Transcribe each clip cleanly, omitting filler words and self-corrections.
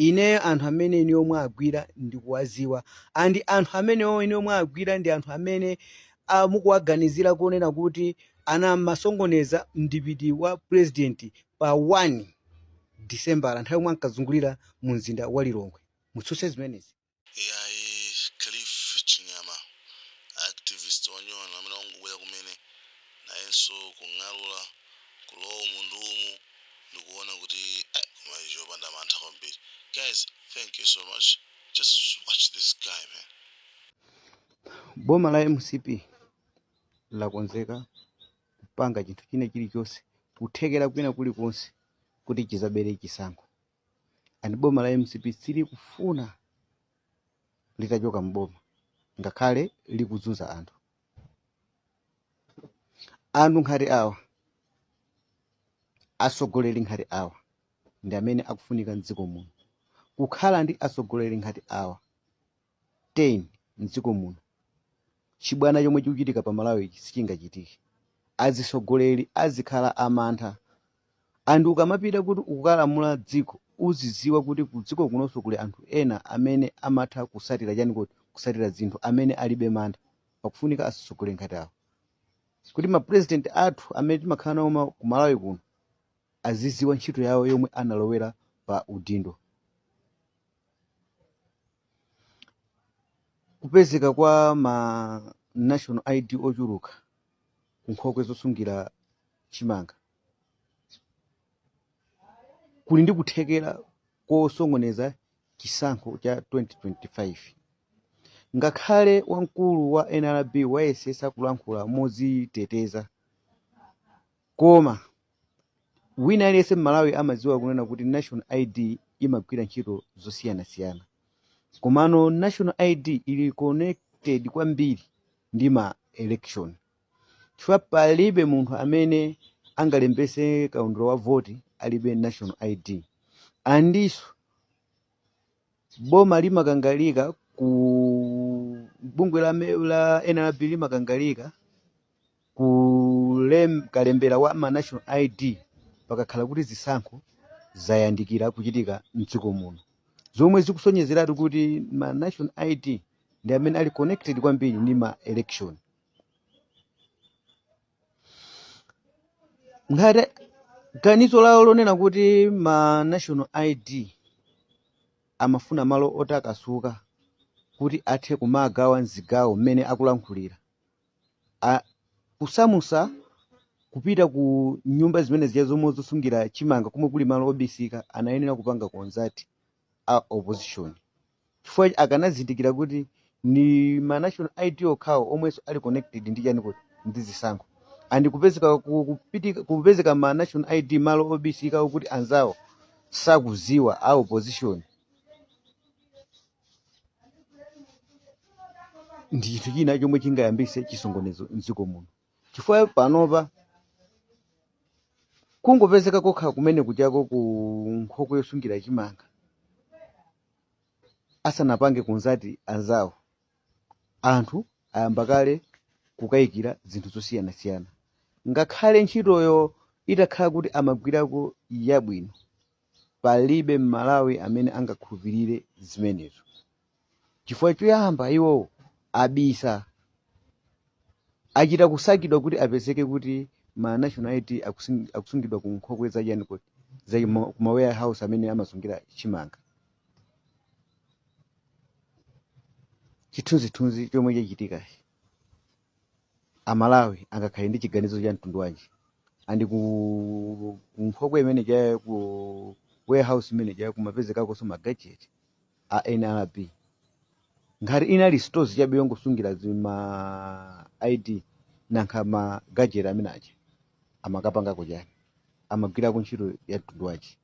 Ineyo anthu amene inuyo mwagwira ndikuwaziwa, and anthu amenewo inuyo mwagwira ndi anthu amene mukuwaganizira kunena kuti anamasongoneza mdipiti wa president pa 1 December, nthawi yomwe ankazungulira mu mzinda wa Lilongwe. Mutsutse zimenezi. Iyayi, Cliff Chinyama, activist wanyuwani amene wangobwera kumene, nayenso kung'alula, kulowa umu ndi umu, ndikuona kuti koma ichi chopanda mantha kwambiri. Guys, thank you so much. Just watch this guy, man. Boma la MCP lakonzeka kupanga chinthu china chilichonse, kuthekera kwina kulikonse kuti chizabere chisankho, and boma la MCP silikufuna litachoka mboma, ngakhale likuzunza anthu. Anthu nkhati awa, atsogoleri nkhati awa ndi amene akufunika mdziko muno. Kukhala ndi atsogoleri nkhati awa 10 mdziko muno, chibwana chomwe chikuchitika pa Malawi ichi sichingachitike. Azitsogoleri azikhala amantha. Anthu ukamapita kuti ukukalamula dziko, uziziwa kuti ku dziko kunonso kuli anthu ena amene amatha kusatira chani, kuti kusatira zinthu, amene alibe mantha. Pakufunika atsogoleri nkhati awa kuti ma president athu amene timakhala nawo ku Malawi kuno aziziwa ntchito yawo yomwe analowera pa udindo. Kupezeka kwa ma national ID ochuluka ku nkhokwe zosungira chimanga kuli ndi kuthekera kosongoneza chisankho cha 2025. Ngakhale wamkulu wa NRB wayesesa kulankhula modziteteza, koma wina aliyense m'Malawi amadziwa kunena kuti national ID imagwira ntchito zosiyanasiyana, komano national ID ili connected kwambiri ndi ma election, chifukwa palibe munthu amene angalembese kaundula wa voti alibe national ID. Andinso boma limakangalika ku bungwe la NRB limakangalika kalembera wa ma national ID pakakhala kuti zisankho zayandikira kuchitika mdziko muno, zomwe zikusonyezeratu kuti ma national ID ndi amene ali connected kwambiri ndi ma election. Ngati ganizo lawo lonena kuti ma national ID amafuna malo otakasuka kuti athe kumagawa mzigawo mmene akulankhulira, kusamusa kupita ku nyumba zimene zija zomwe zosungira chimanga komwe kuli malo obisika, anayenera kupanga consult a opposition, chifukwa akanazindikira kuti ni ma national ID okhawo omwenso ali connected ndi chani, kuti ndi zisankho, and kupezeka ma national ID malo obisika okuti anzawo sakuziwa a opposition ndi chinthu china chomwe chingayambise chisongonezo mdziko muno, chifukwa panopa kungopezeka kokha kumene kuchako ku nkhokwe yosungira chimanga asanapange consult anzawo, anthu ayamba kale kukayikira zinthu zosiyanasiyana. Ngakhale ntchitoyo itakhala kuti amagwirako yabwino, palibe Mmalawi amene angakhulupirire zimenezo, chifukwa choyamba iwo abisa, achita kusakidwa kuti apezeke kuti ma national ID akusungidwa ku nkhokwe za chani, kuti za kuma warehouse amene amasungira chimanga. Chithunzithunzi chomwe chachitika, Amalawi angakhale ndi chiganizo cha mtundu wanji? And ku nkhokwe imene cha ku warehouse imene cha kumapezekakonso ma gadget a NRB. Ngati inali stores chabe yongosungira zima ID, nankha ma gadget amene aja amakapangako chani? Amagwirako ntchito ya mtundu wanji?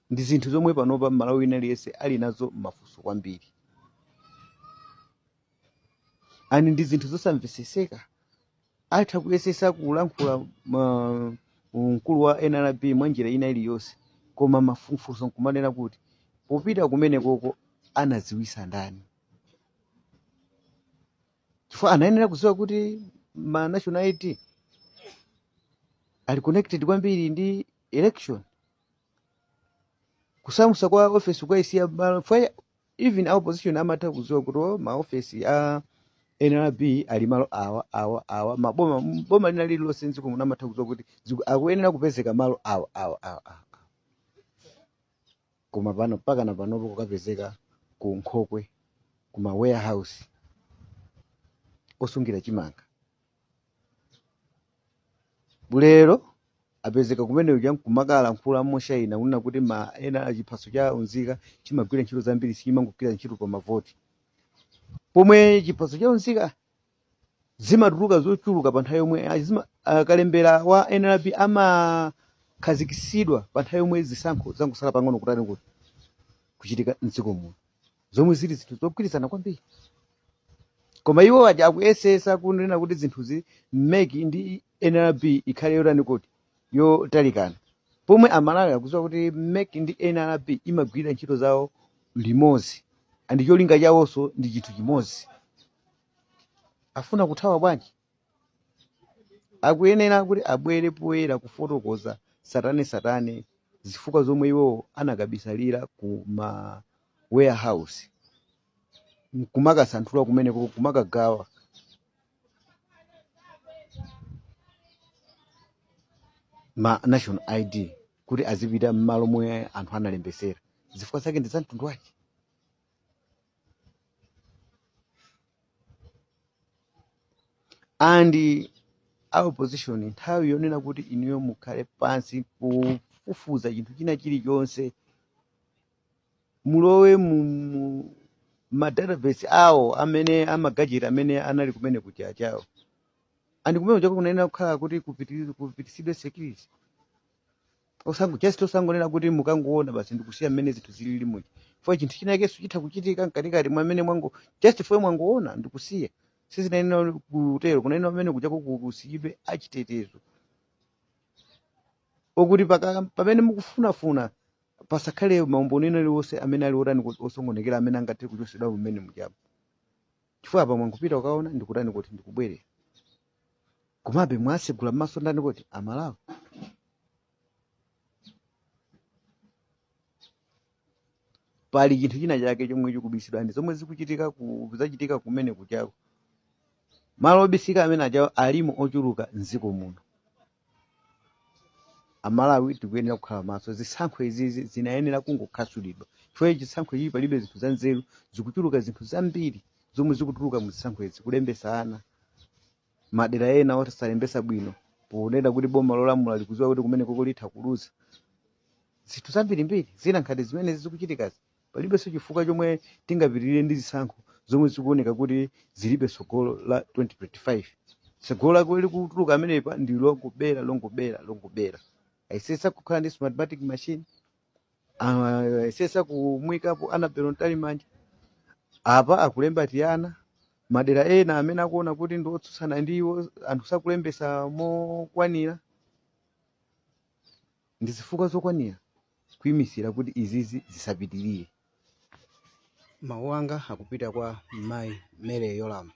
Ndi zinthu zomwe panopa Mmalawi wina aliyense ali nazo mafunso kwambiri, and ndi zinthu zosamveseseka. Atha kuyesesa kulankhula mkulu wa NRB mwa njira ina iliyonse, koma mafunso nkumanena kuti popita kumene koko anadziwisa ndani? Chifukwa anayenera kudziwa kuti ma national ID ali connected kwambiri ndi election. Kusamusa kwa ofesi kukaisiya malo fwa even opposition amatha kudziwa kuti oh, maofesi a NRB ali malo awa awa awa, maboma boma lina lililonse mdziko muno amatha kudziwa kuti akuyenera kupezeka malo awa awa awa awa. Koma pano mpaka na panopo kukapezeka ku nkhokwe, kuma warehouse osungira chimanga. Bulero apezeka kumene uja nkumakala nkhula moshayina kunena kuti ma ena chiphaso cha unzika chimagwira ntchito zambiri, sichimangogwira ntchito pa mavoti. Pomwe chiphaso cha unzika zimatuluka zochuluka pa nthawi yomwe akalembera wa NRB amakhazikisidwa pa nthawi yomwe zisankho zangosala pang'ono kutani kuti kuchitika mdziko muno, zomwe zili zinthu zogwirizana kwambiri. Koma iwo aja akuyesesa kunena kuti zinthuzi MEC ndi NRB ikhale yotani kuti yotalikana, pomwe Amalawi akudziwa kuti MEC ndi NRB imagwira ntchito zawo limodzi and cholinga chawonso ndi chinthu chimodzi. Afuna kuthawa bwanji? Akuyenera kuti abwere poyera kufotokoza satane satane zifukwa zomwe iwo anakabisalira ku ma warehouse kumakasanthula kumeneko, kumakagawa ma national ID kuti azipita m'malo momwe anthu analembesera. Zifukwa zake ndi za mtundu wake. And a opposition, nthawi yonena kuti inuyo mukhale pansi kufufuza chinthu china chilichonse, mulowe mu ma database awo amene amagajeti amene anali kumene kuja chawo, and kumene kuja kunena kukhala kuti kupitisidwe security, osango just osangonena kuti mukangoona basi ndikusiya mmene zinthu zilili muja, chifukwa chinthu chinakenso chitha kuchitika mkatikati mwamene mwango just fwe mwangoona ndikusiya. Sizinayenera kutero, kunayenera pamene kujako kusiyidwe achitetezo okuti pamene mukufunafuna pasakhale maumboni ena aliwonse amene ali otani kuti osongonekera amene angathe kuchosedwa mmene mujapo, chifukwa apa mwangopita ukaona ndikutani kuti ndikubwerera. Komabe mwasegula m'maso ndani kuti Amalawi. Pali chinthu china chake chomwe chikubisidwa ndi zomwe zikuchitika zachitika kumene kuchako. Malo obisika amene aja alimo ochuluka mdziko muno. Amalawi tikuyenera kukhala maso. Zisankho izizi zinayenera kungokhasulidwa, chifukwa chisankho ichi palibe zinthu za nzeru, zikuchuluka zinthu zambiri zomwe zikutuluka mu zisankho izi, kulembesa ana madera ena osalembesa bwino ponena kuti boma lolamula likudziwa kuti kumene koko litha kuluza, zinthu zambirimbiri zina nkhati zimene zikuchitikazi. Palibenso chifukwa chomwe tingapitirire ndi zisankho zomwe zikuoneka kuti zilibe tsogolo la 2025. Tsogolo lake likutuluka amenepa ndi longobera, longobera, longobera. Ayesesa kukhala ndi smartmatic machine, ayesesa kumwikapo Annabel Mtalimanja, apa akulemba tiyana madera ena amene akuona kuti ndi otsutsana ndi iwo, anthu sakulembesa mokwanira. Ndi zifukwa zokwanira kuyimisira kuti izizi zisapitirire. Mawu anga akupita kwa Mayi Mary Yolamu.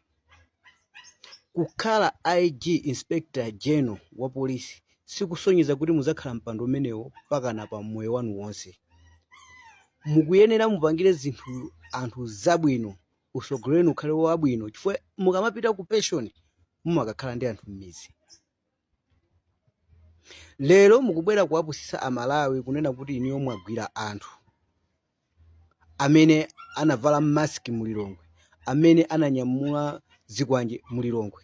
Kukhala IG, Inspector General wa polisi, sikusonyeza kuti muzakhala mpando umenewo pakana pa moyo wanu wonse. Mukuyenera mupangire zinthu anthu zabwino, usogoleri ukhale wabwino, chifukwa mukamapita ku pension mumakakhala ndi anthu m'mizi. Lero mukubwera kuwapusisa Amalawi kunena kuti inuyo mwagwira anthu amene anavala mask mulilongwe, amene ananyamula zikwanje mulilongwe.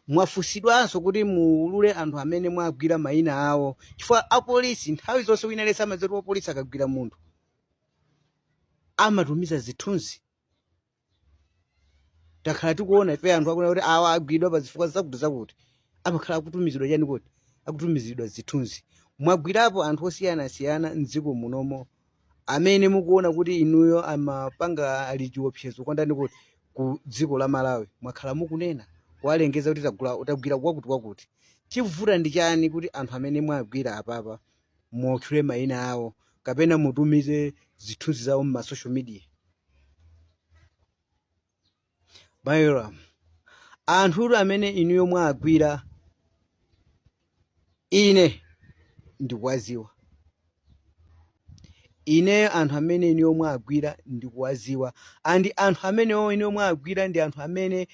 Mwafusidwanso kuti muulule anthu amene mwagwira mayina awo, chifukwa apolisi nthawi zonse wina aliyense amadziwa kuti wapolisi akagwira munthu amatumiza zithunzi. Takhala tikuona ife anthu akunena kuti awa agwidwa pa zifukwa zakuti zakuti, amakhala akutumizidwa chani kuti akutumizidwa zithunzi. Mwagwirapo anthu osiyanasiyana mdziko munomo amene mukuona kuti inuyo amapanga ali chiopsezo kwandani kuti ku dziko la Malawi. Mwakhala mukunena kuwalengeza kuti tagwira kwakuti kwakuti. Chivuta ndi chani kuti anthu amene mwagwira apapa muotchule mayina awo kapena mutumize zithunzi zawo mma social media? Bayora, anthu amene inuyo mwagwira ine ndikuwaziwa. Ineyo anthu amene iniyo mwagwira ndikuwaziwa, and anthu amenewo iniyo mwagwira ndi anthu amene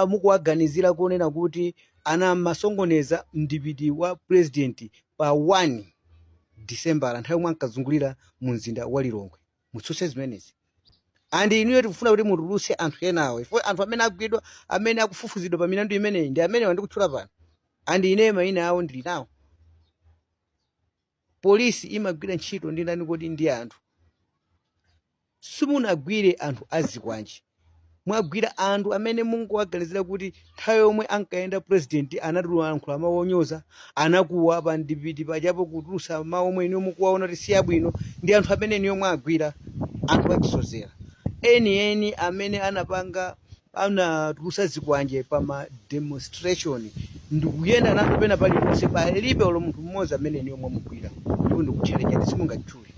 mukuwaganizira kunena kuti anamasongoneza mdipiti wa president pa 1 December, nthawi yomwe ankazungulira mu mzinda wa Lilongwe. Mutsutse zimenezi. And inuyo tikufuna kuti mutulutse anthu enawo, ifo anthu amene agwidwa, amene akufufuzidwa pa milandu imeneyi, ndi amene wandikutchula pano, and ineyo mayina awo ndili nawo. Polisi imagwira ntchito ndi ndani kodi? Ndi anthu. Simunagwire anthu azikwanje, mwagwira anthu amene munguwaganizira kuti nthawi yomwe ankayenda president anatululankhula mawu onyoza, anakuwa pa mdipiti pajapo, kutulutsa mawu omwe iniyo mukuwaona kuti si abwino. Ndi anthu amene iniyo mwagwira, anthu achisozera enieni amene anapanga, anatulutsa zikwanje pa ma demonstration ndikuyenda nazo pena paliponse. Palibe olo munthu mmodzi amene iniyo mwamugwira, ndipo ndikutcherechani, simungatchule.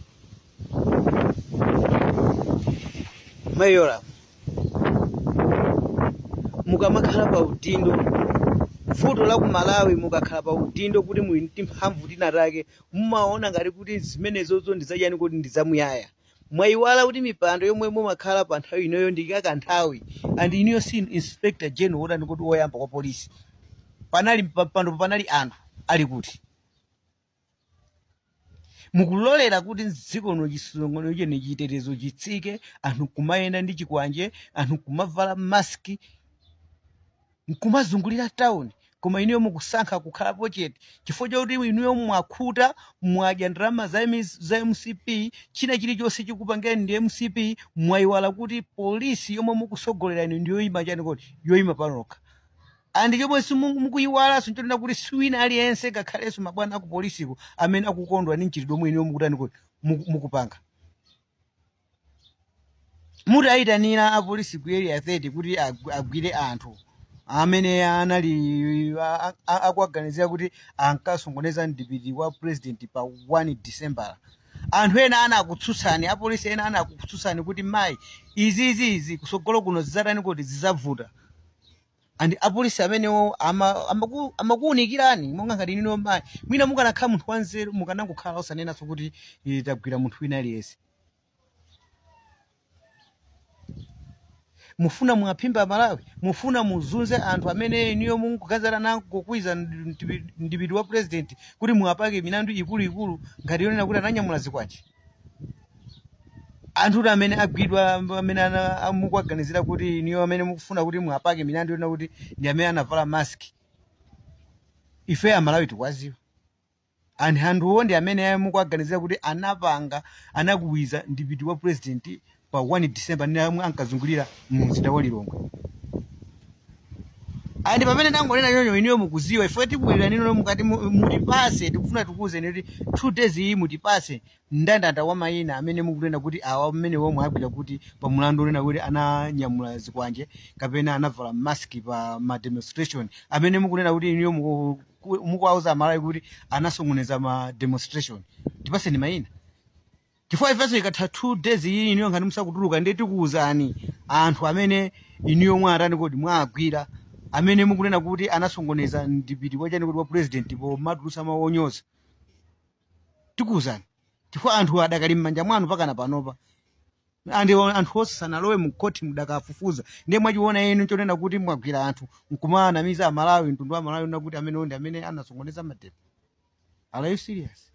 Mayola, mukamakhala pa udindo, vuto la ku Malawi, mukakhala pa udindo kuti muli ndi mphamvu tinatake, mumaona ngati kuti zimenezozo ndi zachani kuti ndi zamuyaya. Mwayiwala kuti mipando yomwe mumakhala pa nthawi inoyo ndi kakanthawi, and inuyo si inspector general wotani kuti woyamba kwa polisi. Panali pampandopo panali anthu ali kuti mukulolera kuti mdziko muno chisongono chene chitetezo chitsike, anthu kumayenda ndi chikwanje, anthu kumavala maski nkumazungulira town, koma inuyo mukusankha kukhalapo chete chifukwa chakuti inuyo mwakhuta, mwadya ndalama za MCP, china chilichonse chikupangeni ndi MCP. Mwayiwala kuti polisi yomwe mukusogolera inu ndiyoyima chani kodi? Yoyima panokha. And chomwe mukuyiwalanso nchonena kuti si wina aliyense, ngakhalenso mabwana aku polisiko, amene akukondwa ndi mchitidwe omwe inuyo mukutani kodi? Mukupanga. Mutayitanira apolisi ku Area 30 kuti agwire anthu amene anali akuwaganizira kuti ankasongoneza mdipiti wa president pa 1 December, anthu ena anakutsutsani, apolisi ena anakutsutsani kuti mayi, izi izi izi kusogolo kuno zidzatani kuti? Zidzavuta. And apolisi amenewo amakuwunikirani monga ngati inu mayi, mwina mukanakhala munthu wanzeru mukanangokhala osanenanso kuti tagwira munthu wina aliyense. Mufuna mwaphimba Malawi, mufuna muzunze anthu amene inuyo mukuganizana nawo kukwiza mdipiti wa president kuti muwapake milandu ikuluikulu ngati yonena kuti ananyamula zikwanje. Anthu kuti amene agwidwa, amene mukuwaganizira kuti inuyo amene mukufuna kuti muwapake milandu yonena kuti ndi amene anavala mask, ife Amalawi tikuwaziwa. Anthu anthuwo ndi amene mukuwaganizira kuti anapanga, anakuwiza mdipiti wa president pa 1 December, ndi amwe ankazungulira mu mzinda wa Lilongwe. And pamene ndangonena choncho, inuyo mukuziwa, ife tibwerera nino mukati mutipase, tikufuna tikuwuzeni kuti 2 days iyi mutipase mndandanda wa mayina amene mukunena kuti awa amene omwe agwira kuti pa mulandu onena kuti ananyamula zikwanje kapena anavala mask pa ma demonstration, amene mukunena kuti inuyo mukuwauza Amalawi kuti anasokoneza ma demonstration. Tipaseni mayina, chifukwa ifenso ikatha 2 days iyi inuyo ngati musakutuluka, ndiye tikuwuzani anthu amene inuyo mwatani kodi? Mwagwira, amene mukunena kuti anasokoneza mdipiti wachani kuti? Wa president, pomatulutsa mawu onyoza. Tikuwuzani chifukwa anthu adakali m'manja mwanu pakana panopa, and anthu onse sanalowe mu khoti, mudakafufuza. Ndiye mwachiona inu chonena kuti mwagwira anthu nkumanamiza Amalawi, mtundu wa Malawi, kuti amene ndi amene anasokoneza ma demo. Are you serious?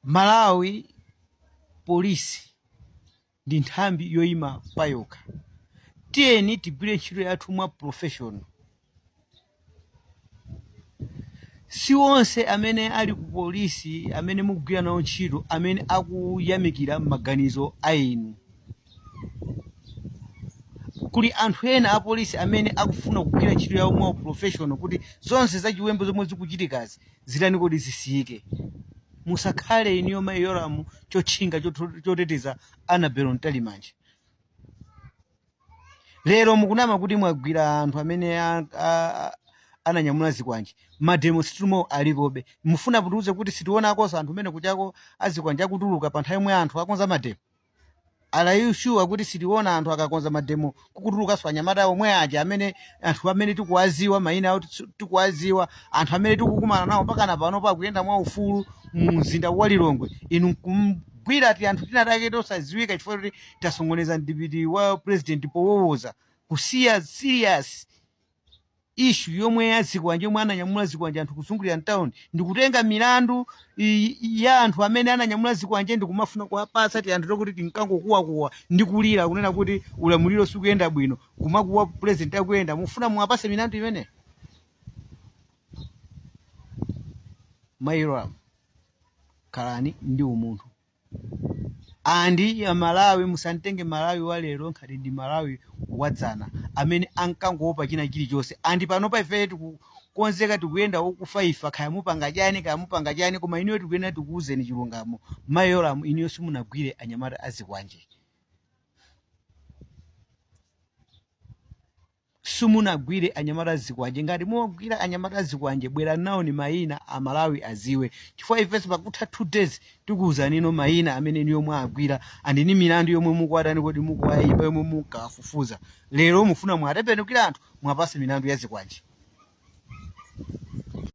Malawi Polisi ndi nthambi yoyima payokha. Tiyeni tigwire ntchito yathu mwa professional. Si onse amene ali ku polisi amene mukugwira nawo ntchito amene akuyamikira maganizo a inu. Kuli anthu ena apolisi amene akufuna kugwira ntchito yawo mwa professional kuti zonse zachiwembu zomwe zikuchitikazi zitani kodi? Zisiyike. Musakhale inuyo mayi Yolamu chotchinga choteteza Annabel Mtalimanja. Lero mukunama kuti mwagwira anthu amene ananyamula zikwanje, ma demonstration alipobe. Mufuna kutiuze kuti sitionakonso anthu amene kuchako azikwanje akutuluka pa nthawi yomwe anthu akonza ma demo? Are you sure kuti sitiona anthu akakonza mademo kukutulukanso anyamata omwe aja, amene anthu amene tikuwaziwa mayina awo, tikuwaziwa anthu amene tikukumana nawo pakana pano pakuyenda mwa ufulu mu mzinda wa Lilongwe? Inu nkumgwira ti anthu tinatake tosaziwika chifukwa kuti tasongoneza mdipiti wa president powowoza, kusiya serious issue yomwe ya zikwanje, yomwe ananyamula zikwanje anthu kuzungulira mtown, ndikutenga milandu ya anthu amene ananyamula zikwanje ndikumafuna kuwapatsa ti anthu tokuti tinkangokuwakuwa ndi kulira kunena kuti ulamuliro sikuyenda bwino, kumakuwa president akuyenda, mufuna muwapase milandu imene? Mayiram, khalani ndi umunthu. Andi ya Malawi, musantenge Malawi wa lero nkhati ndi Malawi wadzana amene ankangoopa china chilichonse. Andi panopa ife tikukonzeka, tikuyenda wokufa ifa, kaya mupanga chani, kaya mupanga chani, koma inuyo tikuyenda tikuwuzeni chilungamo. Mayoramu, inuyo simunagwire anyamata azikwanje, simunagwire anyamata azikwanje. Ngati muwagwira anyamata azikwanje, bwera nawo ni mayina, Amalawi aziwe, chifukwa ifenso pakutha 2 days tikuwuzani ino mayina amene niyo mwagwira andi ni milandu yomwe mukuwatani, kodi mukuwayimba, yomwe mukafufuza. Lero mufuna mwatembenukira anthu, mwapase milandu ya zikwanje.